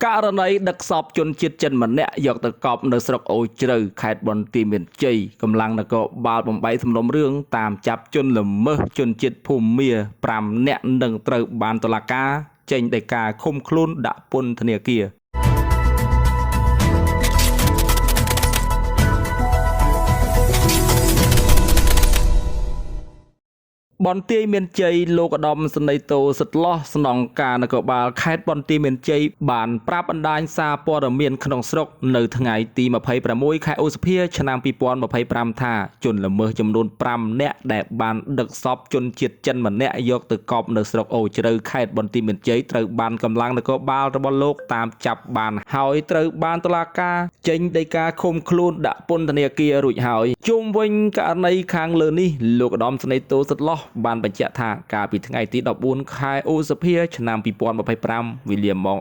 ករណីដឹកសពជនជាតិចិនម្នាក់យកទៅកប់នៅស្រុកអូរជ្រៅខេត្តបន្ទាយមានជ័យកម្លាំងនគរបាលបំបីសំណុំរឿងតាមចាប់ជនល្មើសជនជាតិភូមា5នាក់និងត្រូវបានតុលាការចេញដីកាឃុំខ្លួនដាក់ពន្ធនាគារ បន្ទាយមានជ័យលោកឧត្តមសេនីយ៍ទោសិទ្ធិលោះស្នងការនគរបាលខេត្តបន្ទាយមានជ័យបានប្រាប់បណ្ដាញសារព័ត៌មានក្នុងស្រុកនៅថ្ងៃទី26ខែឧសភាឆ្នាំ2025ថាជនល្មើសចំនួន5នាក់ដែលបានដឹកសពជនជាតិចិនម្នាក់យកទៅកប់នៅស្រុកអូរជ្រៅខេត្តបន្ទាយមានជ័យត្រូវបានកម្លាំងនគរបាលរបស់លោកតាមចាប់បានហើយត្រូវបានតុលាការចេញដីកាឃុំខ្លួនដាក់ពន្ធនាគាររួចហើយជុំវិញករណីខាងលើនេះលោកឧត្តមសេនីយ៍ទោសិទ្ធិលោះបានបញ្ជាក់ថាកាលពីថ្ងៃទី14ខែឧសភាឆ្នាំ2025វេលាម៉ោង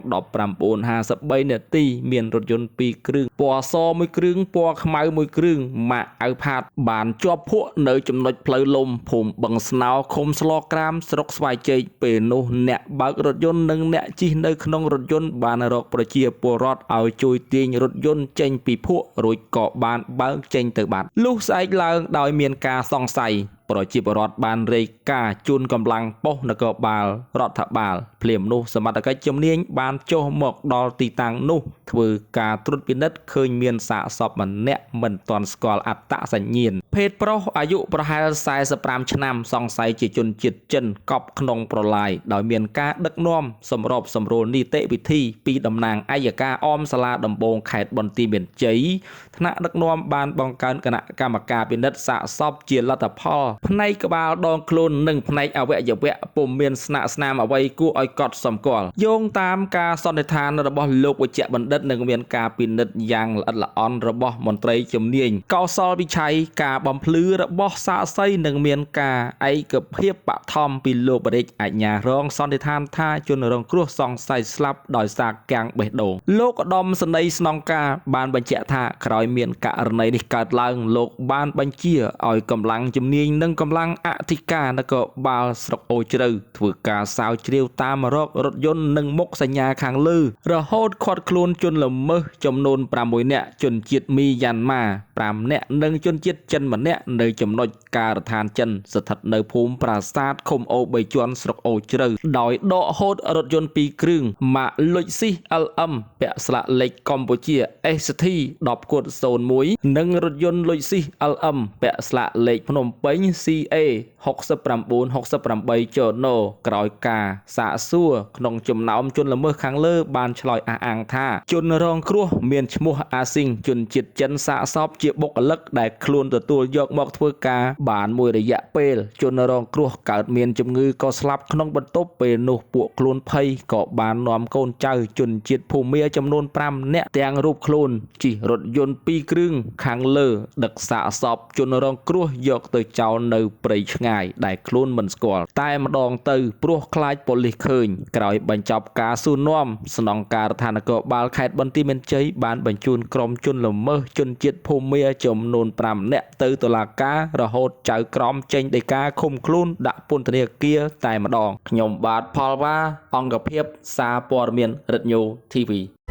19:53នាទីមានរថយន្ត2គ្រឿងពណ៌ស1គ្រឿងពណ៌ខ្មៅ1គ្រឿងម៉ាកអៅផាតបានជាប់ភក់នៅចំណុចផ្លូវលំភូមិបឹងស្នោឃុំស្លក្រាមស្រុកស្វាយជែកពេលនោះអ្នកបើករថយន្តនិងអ្នកជិះនៅក្នុងរថយន្តបានរកប្រជាពលរដ្ឋឲ្យជួយទាញរថយន្តចេញពីភក់រួចក៏បានបើកចេញទៅបាត់លុះស្អែកឡើងដោយមានការសង្ស័យប្រជាពលរដ្ឋបានរាយការណ៍ជូនកម្លាំងប៉ុស្តិ៍នគរបាលរដ្ឋបាលភ្លាមនោះសមត្ថកិច្ចជំនាញបានចុះមកដល់ទីតាំងនោះធ្វើការត្រួតពិនិត្យឃើញមានសាកសពម្នាក់មិនទាន់ស្គាល់អត្តសញ្ញាណភេទប្រុសអាយុប្រហែល45ឆ្នាំសង្ស័យជាជនជាតិចិនកប់ក្នុងប្រឡាយដោយមានការដឹកនាំសម្របសម្រួលនីតិវិធីពីតំណាងអយ្យការអមសាលាដំបងខេត្តបន្ទាយមានជ័យថ្នាក់ដឹកនាំបានបង្កើនគណៈកម្មការពិនិត្យសាកសពជាលទ្ធផលផ្នែកក្បាលដងខ្លួននិងផ្នែកអវយវៈពុំមានស្លាកស្នាមអ្វីគួរឲ្យកត់សម្គាល់យោងតាមការសន្និដ្ឋានរបស់លោកវេជ្ជបណ្ឌិតនិងមានការពិនិត្យយ៉ាងល្អិតល្អន់របស់មន្ត្រីជំនាញកោសលវិឆ័យការបំភ្លឺរបស់សាក្សីនិងមានការឯកភាពបឋមពីលោកបរិជ្ជអាជ្ញារងសន្និដ្ឋានថាជនរងគ្រោះសង្ស័យស្លាប់ដោយសារកាំងបេះដូងលោកឧត្តមសេនីយ៍ស្នងការបានបញ្ជាក់ថាក្រោយមានករណីនេះកើតឡើងលោកបានបញ្ជាឲ្យកម្លាំងជំនាញនិងកម្លាំងអធិការនគរបាលស្រុកអូរជ្រៅធ្វើការសាវជ្រាវតាមរករថយន្តនិងមុខសញ្ញាខាងលើរហូតឃាត់ខ្លួនជនល្មើសចំនួន6នាក់ជនជាតិមីយ៉ាន់ម៉ា5នាក់និងជនជាតិចិនម្នាក់នៅចំណុចការដ្ឋានចិនស្ថិតនៅភូមិប្រាសាទឃុំអូរបីជាន់ស្រុកអូរជ្រៅដោយដកហូតរថយន្ត2គ្រឿងម៉ាកលុចស៊ី LM ពាក់ស្លាកលេខកម្ពុជា ST 10.01និងរថយន្តលុចស៊ី LM ពាក់ស្លាកលេខភ្នំពេញ CA 6968ចណក្រោយការសាកសួរក្នុងចំណោមជនល្មើសខាងលើបានឆ្លើយអះអាងថាជនរងគ្រោះមានឈ្មោះអាស៊ីងជនជាតិចិនសាកសពជាបុគ្គលិកដែលខ្លួនទទួលយកមកធ្វើការបានមួយរយៈពេលជនរងគ្រោះកើតមានជំងឺក៏ស្លាប់ក្នុងបន្ទប់ពេលនោះពួកខ្លួនភ័យក៏បាននាំកូនចៅជនជាតិភូមាចំនួន5នាក់ទាំងរូបខ្លួនជិះរថយន្ត2គ្រឿងខាងលើដឹកសាកសពជនរងគ្រោះយកទៅចោលនៅព្រៃឆ្ងាយដែលខ្លួនមិនស្គាល់តែម្ដងទៅព្រោះខ្លាចប៉ូលីសឃើញក្រោយបញ្ចប់ការសួរនាំស្នងការដ្ឋាននគរបាលខេត្តបន្ទាយមានជ័យបានបញ្ជូនក្រុមជនល្មើសជនជាតិភូមាចំនួន5នាក់ទៅតុលាការរហូតចៅក្រមចេញដីកាឃុំខ្លួនដាក់ពន្ធនាគារតែម្ដងខ្ញុំបាទផលវ៉ាអង្គភាពសារព័ត៌មានរិទ្ធញូ TV។